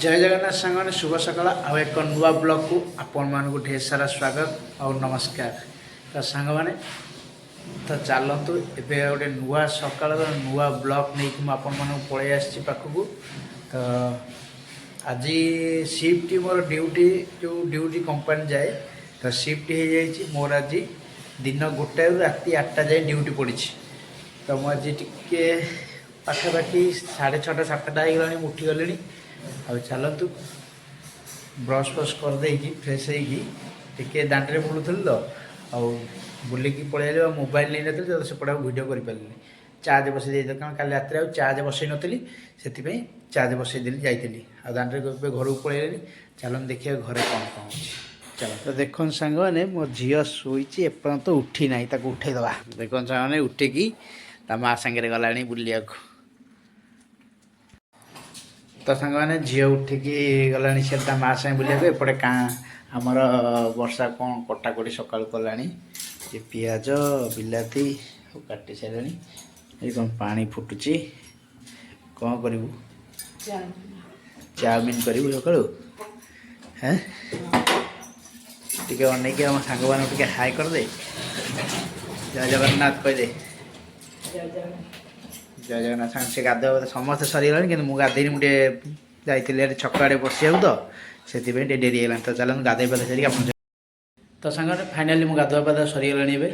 ଜୟ ଜଗନ୍ନାଥ ସାଙ୍ଗମାନେ, ଶୁଭ ସକାଳ। ଆଉ ଏକ ନୂଆ ବ୍ଲଗ୍କୁ ଆପଣମାନଙ୍କୁ ଢେର ସାରା ସ୍ୱାଗତ ଆଉ ନମସ୍କାର। ତ ସାଙ୍ଗମାନେ, ତ ଚାଲନ୍ତୁ, ଏବେ ଗୋଟେ ନୂଆ ସକାଳର ନୂଆ ବ୍ଲଗ୍ ନେଇକି ମୁଁ ଆପଣମାନଙ୍କୁ ପଳେଇ ଆସିଛି ପାଖକୁ। ତ ଆଜି ସିଫ୍ଟ ମୋର ଡ୍ୟୁଟି, ଯେଉଁ ଡ୍ୟୁଟି କମ୍ପାନୀ ଯାଏ, ତ ସିଫ୍ଟ ହେଇଯାଇଛି ମୋର। ଆଜି ଦିନ 1ଟାରୁ ରାତି 8ଟା ଯାଏଁ ଡ୍ୟୁଟି ପଡ଼ିଛି। ତ ମୁଁ ଆଜି ଟିକେ ପାଖାପାଖି 6:30, 7ଟା ହେଇଗଲାଣି, ମୁଁ ଉଠିଗଲିଣି। ଆଉ ଚାଲନ୍ତୁ, ବ୍ରସ୍ ଫ୍ରସ୍ କରିଦେଇକି ଫ୍ରେଶ୍ ହେଇକି ଟିକେ ଦାଣ୍ଡରେ ବୁଲୁଥିଲି ତ, ଆଉ ବୁଲିକି ପଳେଇ ଆଇଲି। ଆଉ ମୋବାଇଲ ନେଇନଥିଲି ତ ସେପଟେ ଆଉ ଭିଡ଼ିଓ କରିପାରିଲିନି। ଚାର୍ଜ ବସେଇ ଦେଇଥିଲି, କାରଣ କାଲି ରାତିରେ ଆଉ ଚାର୍ଜ ବସେଇ ନଥିଲି, ସେଥିପାଇଁ ଚାର୍ଜ ବସେଇ ଦେଲି ଯାଇଥିଲି। ଆଉ ଦାଣ୍ଡରେ ଏବେ ଘରକୁ ପଳେଇଲେଣି। ଚାଲନ୍ତୁ ଦେଖିବା ଘରେ କ'ଣ କ'ଣ ଅଛି। ଚାଲ। ତ ଦେଖନ୍ତୁ ସାଙ୍ଗମାନେ, ମୋ ଝିଅ ଶୋଇଛି, ଏପର୍ଯ୍ୟନ୍ତ ଉଠି ନାହିଁ, ତାକୁ ଉଠେଇଦେବା। ଦେଖନ୍ତୁ ସାଙ୍ଗମାନେ, ଉଠିକି ତା ମା ସାଙ୍ଗରେ ଗଲାଣି ବୁଲିବାକୁ। ତ ସାଙ୍ଗମାନେ, ଝିଅ ଉଠିକି ଗଲାଣି ସେ ତା ମା ସାଙ୍ଗେ ବୁଲିବାକୁ। ଏପଟେ କାଁ ଆମର ବର୍ଷା କ'ଣ କଟାକଟି ସକାଳୁ କଲାଣି। ଏ ପିଆଜ, ବିଲାତି ସବୁ କାଟି ସାରିଲାଣି। ଏ କ'ଣ ପାଣି ଫୁଟୁଛି? କ'ଣ କରିବୁ? ଚାଉମିନ କରିବୁ ସକାଳୁ? ହେଁ, ଟିକେ ଅନେଇକି ଆମ ସାଙ୍ଗମାନଙ୍କୁ ଟିକେ ହାଇ କରିଦେ। ଜୟ ଜଗନ୍ନାଥ କହିଦେ। ଜୟ ଜଗନ୍ନାଥ। ସାଙ୍ଗ ସେ ଗାଧୁଆ ପାଧୁଆ ସମସ୍ତେ ସରିଗଲାଣି, କିନ୍ତୁ ମୁଁ ଗାଧେଇନି। ମୁଁ ଟିକେ ଯାଇଥିଲି ଆଡ଼େ ଛକ ଆଡ଼େ ବସିବାକୁ, ତ ସେଥିପାଇଁ ଟିକେ ଡେରି ହେଇଗଲାଣି। ତ ଚାଲନ୍ତୁ, ଗାଧେଇ ପାଧେଇ ସାରିକି ଆପଣ। ତ ସାଙ୍ଗମାନେ, ଫାଇନାଲି ମୁଁ ଗାଧୁଆ ପାଧୁଆ ସରିଗଲାଣି ଏବେ।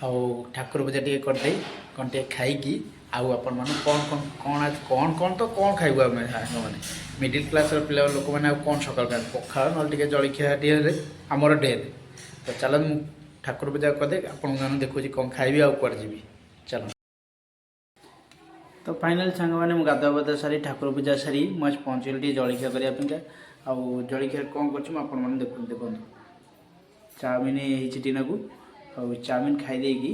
ଆଉ ଠାକୁର ପୂଜା ଟିକେ କରିଦେଇ, କ'ଣ ଟିକେ ଖାଇକି, ଆଉ ଆପଣମାନଙ୍କୁ କ'ଣ କ'ଣ କ'ଣ ଆଜି କ'ଣ କ'ଣ ତ କ'ଣ ଖାଇବୁ ଆମେ ସାଙ୍ଗମାନେ? ମିଡ଼ିଲ୍ କ୍ଲାସ୍ର ପିଲା ଲୋକମାନେ ଆଉ କ'ଣ ସକାଳୁ ଖାଇବୁ? ପଖାଳ, ନହେଲେ ଟିକେ ଜଳଖିଆ ଟିକେ ହେଲେ ଆମର ଢେର। ତ ଚାଲନ୍ତୁ, ମୁଁ ଠାକୁର ପୂଜା କରିଦେଇ ଆପଣଙ୍କୁ ଦେଖୁଛି କ'ଣ ଖାଇବି ଆଉ କୁଆଡ଼େ ଯିବି। ଚାଲ। ତ ଫାଇନାଲ୍ ସାଙ୍ଗମାନେ, ମୁଁ ଗାଧୁଆ ପାଧୁଆ ସାରି, ଠାକୁର ପୂଜା ସାରି ମୁଁ ଆଜି ପହଞ୍ଚିଗଲି ଟିକେ ଜଳଖିଆ କରିବା ପାଇଁକା। ଆଉ ଜଳଖିଆ କ'ଣ କରୁଛି ମୁଁ ଆପଣମାନେ ଦେଖନ୍ତୁ। ଦେଖନ୍ତୁ, ଚାଉମିନ ହେଇଛି ଟିନାକୁ। ଆଉ ଚାଉମିନ ଖାଇ ଦେଇକି,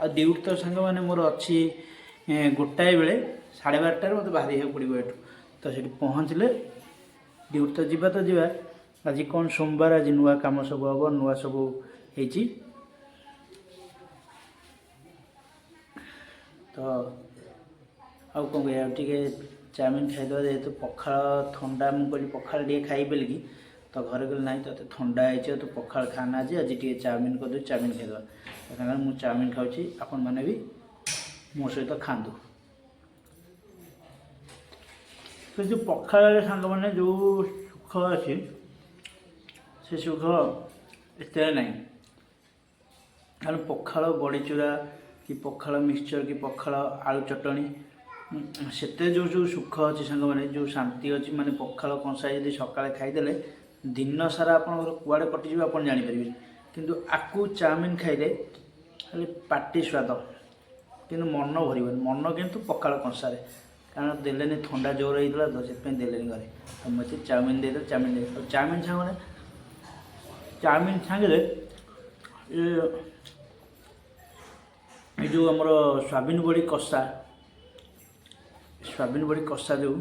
ଆଉ ଡ୍ୟୁଟି ତ ସାଙ୍ଗମାନେ ମୋର ଅଛି 1 ବେଳେ, 12:30ରେ ମୋତେ ବାହାରିବାକୁ ପଡ଼ିବ ଏଠୁ। ତ ସେଠି ପହଞ୍ଚିଲେ ଡ୍ୟୁଟି ତ ଯିବା ତ ଯିବା। ଆଜି କ'ଣ ସୋମବାର, ଆଜି ନୂଆ କାମ ସବୁ ହେବ, ନୂଆ ସବୁ ହେଇଛି। ତ ଆଉ କ'ଣ କରିବା, ଆଉ ଟିକେ ଚାଉମିନ ଖାଇଦେବା। ଯେହେତୁ ପଖାଳ ଥଣ୍ଡା, ମୁଁ କହିଲି ପଖାଳ ଟିକେ ଖାଇବି ବୋଲିକି, ତ ଘରେ କହିଲେ, ନାହିଁ, ତୋତେ ଥଣ୍ଡା ହେଇଛି ଆଉ ତୁ ପଖାଳ ଖାନା ଆଜି, ଆଜି ଟିକେ ଚାଉମିନ କରିଦେବୁ, ଚାଉମିନ ଖାଇଦେବା। ତ ସାଙ୍ଗରେ ମୁଁ ଚାଉମିନ ଖାଉଛି, ଆପଣମାନେ ବି ମୋ ସହିତ ଖାଆନ୍ତୁ। ସେ ଯେଉଁ ପଖାଳରେ ସାଙ୍ଗମାନେ ଯେଉଁ ସୁଖ ଅଛି, ସେ ସୁଖ ଏତେ ନାହିଁ। କାରଣ ପଖାଳ ବଡ଼ିଚୁରା କି ପଖାଳ ମିକ୍ସଚର୍ କି ପଖାଳ ଆଳୁ ଚଟଣି, ସେଥିରେ ଯେଉଁ ଯେଉଁ ସୁଖ ଅଛି ସାଙ୍ଗମାନେ, ଯେଉଁ ଶାନ୍ତି ଅଛି, ମାନେ ପଖାଳ କଂସାଏ ଯଦି ସକାଳେ ଖାଇଦେଲେ ଦିନ ସାରା ଆପଣଙ୍କର କୁଆଡ଼େ କଟିଯିବ ଆପଣ ଜାଣିପାରିବେନି। କିନ୍ତୁ ଆକୁ ଚାଉମିନ ଖାଇଲେ ଖାଲି ପାଟି ସ୍ୱାଦ, କିନ୍ତୁ ମନ ଭରିବନି। ମନ କିନ୍ତୁ ପଖାଳ କଂସାରେ। କାରଣ ଦେଲେନି, ଥଣ୍ଡା ଜୋର ହେଇଥିଲା ତ ସେଥିପାଇଁ ଦେଲେନି ଘରେ। ଆଉ ମୋତେ ଚାଉମିନ ଦେଇଦେଲେ, ଚାଉମିନ ଦେଇଦେଲେ। ଆଉ ଚାଉମିନ ସାଙ୍ଗରେ, ଚାଉମିନ ସାଙ୍ଗରେ ଏ ଯେଉଁ ଆମର ସୋୟାବିନ ବଡ଼ି କଷା, ସୋୟାବିନ ବଡ଼ି କଷା ଯେଉଁ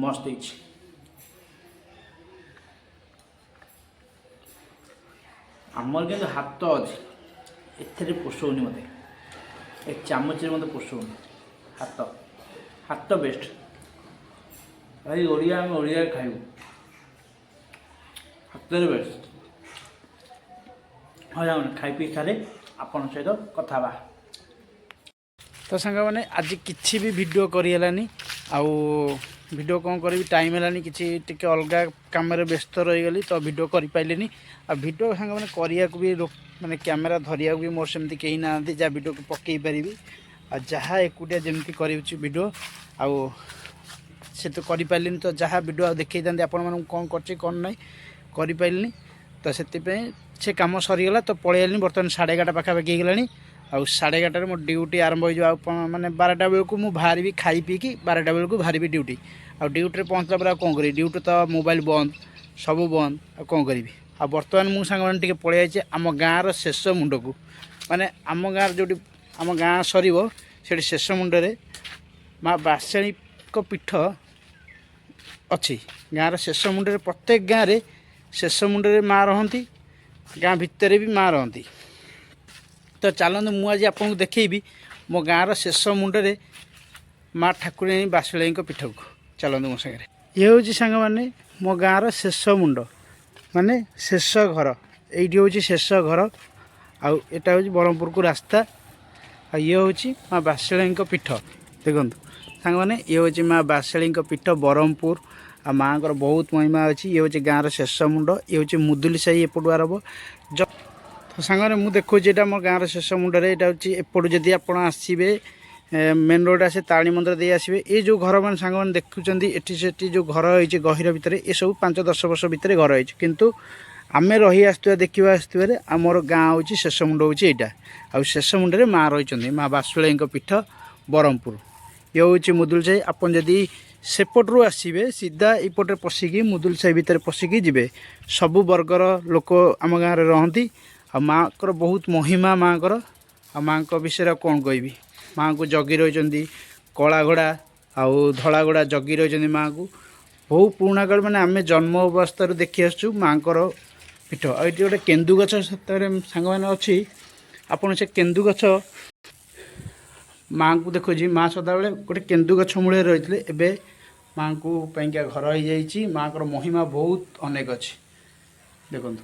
ମସ୍ତ ହେଇଛି। ଆମର କିନ୍ତୁ ହାତ ଅଛି, ଏଥିରେ ପୋଷଉନି ମୋତେ, ଏ ଚାମଚରେ ମୋତେ ପୋଷଉନି। ହାତ ହାତ ବେଷ୍ଟ ଭାଇ। ଓଡ଼ିଆ ଆମେ, ଓଡ଼ିଆରେ ଖାଇବୁ, ହାତରେ ବେଷ୍ଟ। ହଁ, ଯାଉନି, ଖାଇ ପିଇ ସାରେ ଆପଣଙ୍କ ସହିତ କଥା ହେବା। ତ ସାଙ୍ଗମାନେ, ଆଜି କିଛି ବି ଭିଡ଼ିଓ କରିହେଲାନି। ଆଉ ଭିଡ଼ିଓ କ'ଣ କରିବି, ଟାଇମ୍ ହେଲାନି କିଛି, ଟିକେ ଅଲଗା କାମରେ ବ୍ୟସ୍ତ ରହିଗଲି, ତ ଭିଡ଼ିଓ କରିପାରିଲିନି। ଆଉ ଭିଡ଼ିଓ ସାଙ୍ଗମାନେ କରିବାକୁ ବି ମାନେ କ୍ୟାମେରା ଧରିବାକୁ ବି ମୋର ସେମିତି କେହି ନାହାନ୍ତି ଯାହା ଭିଡ଼ିଓକୁ ପକାଇ ପାରିବି। ଆଉ ଯାହା ଏକୁଟିଆ ଯେମିତି କରିଛି ଭିଡ଼ିଓ, ଆଉ ସେ ତ କରିପାରିଲିନି। ତ ଯାହା ଭିଡ଼ିଓ ଆଉ ଦେଖେଇଥାନ୍ତି ଆପଣମାନଙ୍କୁ କ'ଣ କରିଛି କ'ଣ ନାହିଁ, କରିପାରିଲିନି। ତ ସେଥିପାଇଁ ସେ କାମ ସରିଗଲା ତ ପଳେଇ ଆଇଲିନି। ବର୍ତ୍ତମାନ 11:30 ପାଖାପାଖି ହେଇଗଲାଣି। ଆଉ 11:30ରେ ମୋ ଡ୍ୟୁଟି ଆରମ୍ଭ ହେଇଯିବ। ଆଉ ମାନେ 12ଟା ବେଳକୁ ମୁଁ ବାହାରିବି, ଖାଇ ପିଇକି 12ଟା ବେଳକୁ ବାହାରିବି ଡ୍ୟୁଟି। ଆଉ ଡ୍ୟୁଟିରେ ପହଞ୍ଚିଲା ପରେ ଆଉ କ'ଣ କରିବି? ଡ୍ୟୁଟି ତ ମୋବାଇଲ ବନ୍ଦ, ସବୁ ବନ୍ଦ, ଆଉ କ'ଣ କରିବି? ଆଉ ବର୍ତ୍ତମାନ ମୁଁ ସାଙ୍ଗମାନେ ଟିକେ ପଳେଇ ଯାଇଛି ଆମ ଗାଁର ଶେଷ ମୁଣ୍ଡକୁ। ମାନେ ଆମ ଗାଁର ଯେଉଁଠି ଆମ ଗାଁ ସରିବ, ସେଠି ଶେଷ ମୁଣ୍ଡରେ ମା ବାସେଣୀଙ୍କ ପୀଠ ଅଛି। ଗାଁର ଶେଷ ମୁଣ୍ଡରେ, ପ୍ରତ୍ୟେକ ଗାଁରେ ଶେଷ ମୁଣ୍ଡରେ ମା ରହନ୍ତି, ଗାଁ ଭିତରେ ବି ମା ରହନ୍ତି। ତ ଚାଲନ୍ତୁ, ମୁଁ ଆଜି ଆପଣଙ୍କୁ ଦେଖେଇବି ମୋ ଗାଁର ଶେଷ ମୁଣ୍ଡରେ ମା ଠାକୁରାଣୀ ବାସୁଳେଇଙ୍କ ପୀଠକୁ। ଚାଲନ୍ତୁ ମୋ ସାଙ୍ଗରେ। ଇଏ ହେଉଛି ସାଙ୍ଗମାନେ ମୋ ଗାଁର ଶେଷ ମୁଣ୍ଡ, ମାନେ ଶେଷ ଘର। ଏଇଠି ହେଉଛି ଶେଷ ଘର, ଆଉ ଏଇଟା ହେଉଛି ବ୍ରହ୍ମପୁରକୁ ରାସ୍ତା। ଆଉ ଇଏ ହେଉଛି ମା ବାସେଳୀଙ୍କ ପୀଠ। ଦେଖନ୍ତୁ ସାଙ୍ଗମାନେ, ଇଏ ହେଉଛି ମା ବାସେଳୀଙ୍କ ପୀଠ ବ୍ରହ୍ମପୁର। ଆଉ ମାଆଙ୍କର ବହୁତ ମହିମା ଅଛି। ଇଏ ହେଉଛି ଗାଁର ଶେଷ ମୁଣ୍ଡ, ଇଏ ହେଉଛି ମୁଦୁଲି ସାହି ଏପଟୁ ଆରବ। ତ ସାଙ୍ଗମାନେ, ମୁଁ ଦେଖୁଛି ଏଇଟା ମୋ ଗାଁର ଶେଷ ମୁଣ୍ଡରେ। ଏଇଟା ହେଉଛି ଏପଟୁ ଯଦି ଆପଣ ଆସିବେ, ମେନ୍ ରୋଡ଼ ଆସେ, ତାରିଣୀ ମନ୍ଦିର ଦେଇ ଆସିବେ। ଏ ଯେଉଁ ଘରମାନେ ସାଙ୍ଗମାନେ ଦେଖୁଛନ୍ତି, ଏଠି ସେଠି ଯେଉଁ ଘର ହେଇଛି ଗହିର ଭିତରେ, ଏସବୁ 5-10 ବର୍ଷ ଭିତରେ ଘର ହେଇଛି। କିନ୍ତୁ ଆମେ ରହି ଆସୁଥିବା, ଦେଖିବା ଆସୁଥିବାରେ ଆମର ଗାଁ ହେଉଛି ଶେଷ ମୁଣ୍ଡ ହେଉଛି ଏଇଟା। ଆଉ ଶେଷ ମୁଣ୍ଡରେ ମା ରହିଛନ୍ତି, ମା ବାସୁଳେଇଙ୍କ ପୀଠ ବ୍ରହ୍ମପୁର। ଇଏ ହେଉଛି ମୁଦୁଲ ସାହି। ଆପଣ ଯଦି ସେପଟରୁ ଆସିବେ, ସିଧା ଏପଟରେ ପଶିକି ମୁଦୁଲ ସାହି ଭିତରେ ପଶିକି ଯିବେ। ସବୁ ବର୍ଗର ଲୋକ ଆମ ଗାଁରେ ରହନ୍ତି। ଆଉ ମାଆଙ୍କର ବହୁତ ମହିମା ମାଆଙ୍କର। ଆଉ ମାଆଙ୍କ ବିଷୟରେ ଆଉ କ'ଣ କହିବି? ମାଆଙ୍କୁ ଜଗି ରହିଛନ୍ତି କଳା ଘୋଡ଼ା ଆଉ ଧଳା ଘୋଡ଼ା ଜଗି ରହିଛନ୍ତି ମାଆଙ୍କୁ। ବହୁ ପୁରୁଣା କାଳ, ମାନେ ଆମେ ଜନ୍ମ ଅବସ୍ଥାରୁ ଦେଖି ଆସୁଛୁ ମାଆଙ୍କର ପୀଠ। ଆଉ ଏଠି ଗୋଟେ କେନ୍ଦୁ ଗଛ ସେତେବେଳେ ସାଙ୍ଗମାନେ ଅଛି। ଆପଣ ସେ କେନ୍ଦୁ ଗଛ ମାଆଙ୍କୁ ଦେଖୁଛି, ମା ସଦାବେଳେ ଗୋଟେ କେନ୍ଦୁ ଗଛ ମୂଳରେ ରହିଥିଲେ। ଏବେ ମାଆଙ୍କୁ ପାଇଁକା ଘର ହେଇଯାଇଛି। ମାଆଙ୍କର ମହିମା ବହୁତ ଅନେକ ଅଛି। ଦେଖନ୍ତୁ,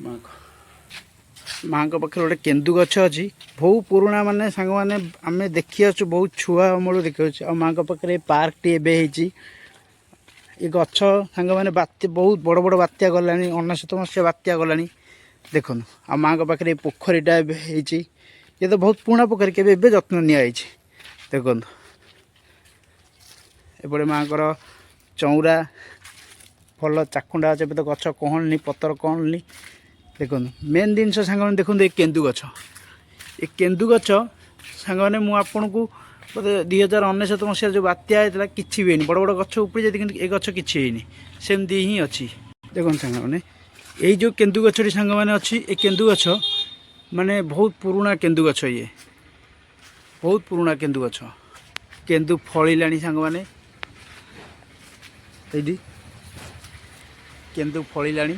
ମାଆଙ୍କ ପାଖରେ ଗୋଟେ କେନ୍ଦୁ ଗଛ ଅଛି, ବହୁ ପୁରୁଣା। ମାନେ ସାଙ୍ଗମାନେ, ଆମେ ଦେଖି ଆସୁଛୁ, ବହୁତ ଛୁଆ ଅମଳରୁ ଦେଖି ଆସୁଛୁ। ଆଉ ମାଆଙ୍କ ପାଖରେ ଏ ପାର୍କଟି ଏବେ ହେଇଛି। ଏ ଗଛ ସାଙ୍ଗମାନେ, ବାତ୍ୟା, ବହୁତ ବଡ଼ ବଡ଼ ବାତ୍ୟା ଗଲାଣି, 99 ମସିହା ବାତ୍ୟା ଗଲାଣି। ଦେଖନ୍ତୁ, ଆଉ ମାଆଙ୍କ ପାଖରେ ଏ ପୋଖରୀଟା ଏବେ ହେଇଛି। ଇଏ ତ ବହୁତ ପୁରୁଣା ପୋଖରୀ, କେବେ ଏବେ ଯତ୍ନ ନିଆହେଇଛି। ଦେଖନ୍ତୁ, ଏପଟେ ମାଆଙ୍କର ଚଉରା, ଭଲ ଚାକୁଣ୍ଡା ଅଛି। ଏବେ ତ ଗଛ କହଣିନି, ପତ୍ର କହଣିନି। ଦେଖନ୍ତୁ, ମେନ୍ ଜିନିଷ ସାଙ୍ଗମାନେ, ଦେଖନ୍ତୁ ଏ କେନ୍ଦୁ ଗଛ। ଏ କେନ୍ଦୁ ଗଛ ସାଙ୍ଗମାନେ, ମୁଁ ଆପଣଙ୍କୁ ବୋଧେ 2099 ମସିହାରେ ଯେଉଁ ବାତ୍ୟା ହେଇଥିଲା, କିଛି ବି ହେଇନି। ବଡ଼ ବଡ଼ ଗଛ ଉପୁଡ଼ି ଯାଇଛି, କିନ୍ତୁ ଏ ଗଛ କିଛି ହେଇନି, ସେମିତି ହିଁ ଅଛି। ଦେଖନ୍ତୁ ସାଙ୍ଗମାନେ, ଏଇ ଯେଉଁ କେନ୍ଦୁ ଗଛଟି ସାଙ୍ଗମାନେ ଅଛି, ଏ କେନ୍ଦୁ ଗଛ ମାନେ ବହୁତ ପୁରୁଣା କେନ୍ଦୁ ଗଛ। ଇଏ ବହୁତ ପୁରୁଣା କେନ୍ଦୁ ଗଛ। କେନ୍ଦୁ ଫଳିଲାଣି ସାଙ୍ଗମାନେ, ଏଇଠି କେନ୍ଦୁ ଫଳିଲାଣି।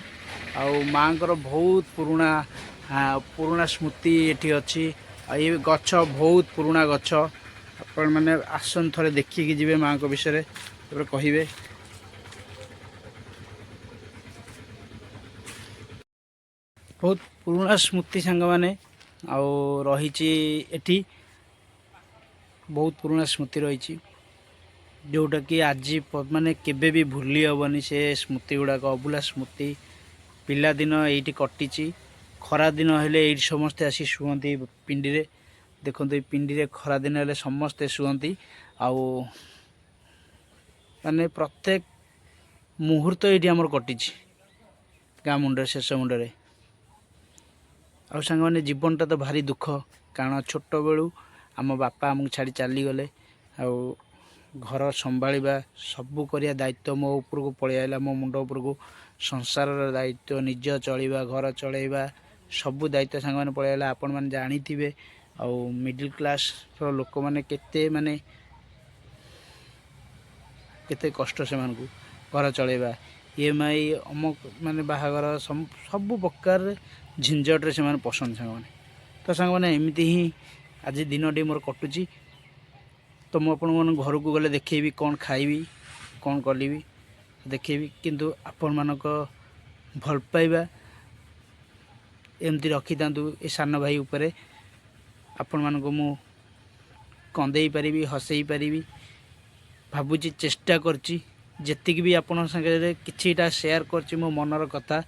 ଆଉ ମାଆଙ୍କର ବହୁତ ପୁରୁଣା ସ୍ମୃତି ଏଠି ଅଛି। ଆଉ ଏ ଗଛ ବହୁତ ପୁରୁଣା ଗଛ। ଆପଣମାନେ ଆସନ୍ତୁ, ଥରେ ଦେଖିକି ଯିବେ ମାଆଙ୍କ ବିଷୟରେ, ତାପରେ କହିବେ। ବହୁତ ପୁରୁଣା ସ୍ମୃତି ସାଙ୍ଗମାନେ ଆଉ ରହିଛି ଏଠି। ବହୁତ ପୁରୁଣା ସ୍ମୃତି ରହିଛି, ଯେଉଁଟାକି ଆଜି ମାନେ କେବେ ବି ଭୁଲି ହେବନି। ସେ ସ୍ମୃତି ଗୁଡ଼ାକ ଅଭୁଲା ସ୍ମୃତି। ପିଲାଦିନ ଏଇଠି କଟିଛି। ଖରାଦିନ ହେଲେ ଏଇଠି ସମସ୍ତେ ଆସି ଶୁଅନ୍ତି ପିଣ୍ଡିରେ। ଦେଖନ୍ତୁ, ଏଇ ପିଣ୍ଡିରେ ଖରାଦିନ ହେଲେ ସମସ୍ତେ ଶୁଅନ୍ତି। ଆଉ ମାନେ ପ୍ରତ୍ୟେକ ମୁହୂର୍ତ୍ତ ଏଇଠି ଆମର କଟିଛି ଗାଁ ମୁଣ୍ଡରେ, ଶେଷ ମୁଣ୍ଡରେ। ଆଉ ସାଙ୍ଗମାନେ, ଜୀବନଟା ତ ଭାରି ଦୁଃଖ, କାରଣ ଛୋଟବେଳୁ ଆମ ବାପା ଆମକୁ ଛାଡ଼ି ଚାଲିଗଲେ। ଆଉ ଘର ସମ୍ଭାଳିବା, ସବୁ କରିବା ଦାୟିତ୍ୱ ମୋ ଉପରକୁ ପଳେଇ ଆସିଲା, ମୋ ମୁଣ୍ଡ ଉପରକୁ। ସଂସାରର ଦାୟିତ୍ୱ, ନିଜ ଚଳିବା, ଘର ଚଳେଇବା, ସବୁ ଦାୟିତ୍ୱ ସାଙ୍ଗମାନେ ପଳେଇ ଆସିଲା। ଆପଣମାନେ ଜାଣିଥିବେ, ଆଉ ମିଡ଼ିଲ୍ କ୍ଲାସ୍ର ଲୋକମାନେ କେତେ, ମାନେ କେତେ କଷ୍ଟ ସେମାନଙ୍କୁ ଘର ଚଳେଇବା, ଇଏମ୍ଆଇ, ଅମକ, ମାନେ ବାହାଘର, ସବୁ ପ୍ରକାରରେ ଝିଞ୍ଝଟରେ ସେମାନେ ପସନ୍ଦ ସାଙ୍ଗମାନେ। ତ ସାଙ୍ଗମାନେ, ଏମିତି ହିଁ ଆଜି ଦିନଟି ମୋର କଟୁଛି। ତ ମୁଁ ଆପଣମାନଙ୍କୁ ଘରକୁ ଗଲେ ଦେଖେଇବି, କ'ଣ ଖାଇବି, କ'ଣ କଲିବି ଦେଖେଇବି। କିନ୍ତୁ ଆପଣମାନଙ୍କ ଭଲ ପାଇବା ଏମିତି ରଖିଥାନ୍ତୁ ଏ ସାନ ଭାଇ ଉପରେ। ଆପଣମାନଙ୍କୁ ମୁଁ କନ୍ଦେଇ ପାରିବି, ହସେଇ ପାରିବି ଭାବୁଛି, ଚେଷ୍ଟା କରିଛି। ଯେତିକି ବି ଆପଣଙ୍କ ସାଙ୍ଗରେ କିଛିଟା ସେୟାର କରିଛି ମୋ ମନର କଥା,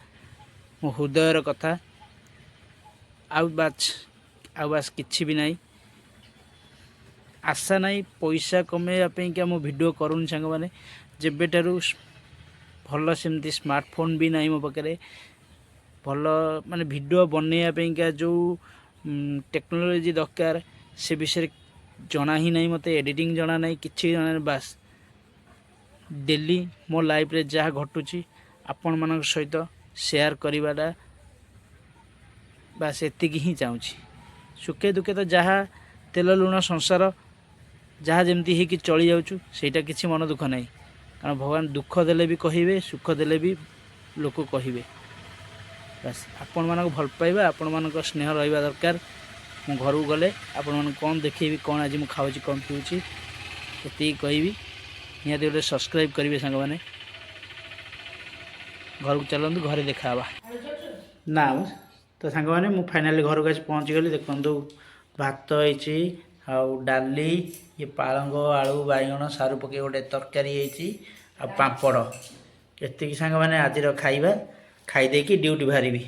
ମୋ ହୃଦୟର କଥା, ଆଉ ବାସ୍ କିଛି ବି ନାହିଁ। ଆଶା ନାହିଁ ପଇସା କମେଇବା ପାଇଁକା ମୁଁ ଭିଡ଼ିଓ କରୁନି ସାଙ୍ଗମାନେ। ଯେବେଠାରୁ ଭଲ ସେମିତି ସ୍ମାର୍ଟଫୋନ୍ ବି ନାହିଁ ମୋ ପାଖରେ, ଭଲ ମାନେ ଭିଡ଼ିଓ ବନେଇବା ପାଇଁକା ଯେଉଁ ଟେକ୍ନୋଲୋଜି ଦରକାର, ସେ ବିଷୟରେ ଜଣା ହିଁ ନାହିଁ ମୋତେ। ଏଡ଼ିଟିଂ ଜଣା ନାହିଁ, କିଛି ଜଣା ନାହିଁ। ବାସ୍ ଡେଲି ମୋ ଲାଇଫ୍ରେ ଯାହା ଘଟୁଛି, ଆପଣମାନଙ୍କ ସହିତ ସେୟାର କରିବାଟା, ବାସ୍ ଏତିକି ହିଁ ଚାହୁଁଛି। ସୁଖେ ଦୁଃଖେ ତ ଯାହା ତେଲ ଲୁଣ ସଂସାର, ଯାହା ଯେମିତି ହେଇକି ଚଳି ଯାଉଛୁ, ସେଇଟା କିଛି ମନ ଦୁଃଖ ନାହିଁ। କାରଣ ଭଗବାନ ଦୁଃଖ ଦେଲେ ବି କହିବେ, ସୁଖ ଦେଲେ ବି ଲୋକ କହିବେ। ବାସ୍ ଆପଣମାନଙ୍କ ଭଲ ପାଇବା, ଆପଣମାନଙ୍କ ସ୍ନେହ ରହିବା ଦରକାର। ମୁଁ ଘରକୁ ଗଲେ ଆପଣମାନଙ୍କୁ କ'ଣ ଦେଖେଇବି, କ'ଣ ଆଜି ମୁଁ ଖାଉଛି, କ'ଣ ପିଉଛି, ଏତିକି କହିବି। ନିହାତି ଗୋଟେ ସବସ୍କ୍ରାଇବ୍ କରିବେ ସାଙ୍ଗମାନେ। ଘରକୁ ଚାଲନ୍ତୁ, ଘରେ ଦେଖା ହେବା। ନା ତ ସାଙ୍ଗମାନେ, ମୁଁ ଫାଇନାଲି ଘରକୁ ଆସି ପହଞ୍ଚିଗଲି। ଦେଖନ୍ତୁ, ଭାତ ହେଇଛି ଆଉ ଡାଲି, ଇଏ ପାଳଙ୍ଗ, ଆଳୁ, ବାଇଗଣ, ସାରୁ ପକେଇ ଗୋଟେ ତରକାରୀ ହେଇଛି ଆଉ ପାମ୍ପଡ଼। ଏତିକି ସାଙ୍ଗମାନେ ଆଜିର ଖାଇବା। ଖାଇ ଦେଇକି ଡ୍ୟୁଟି ବାହାରିବି।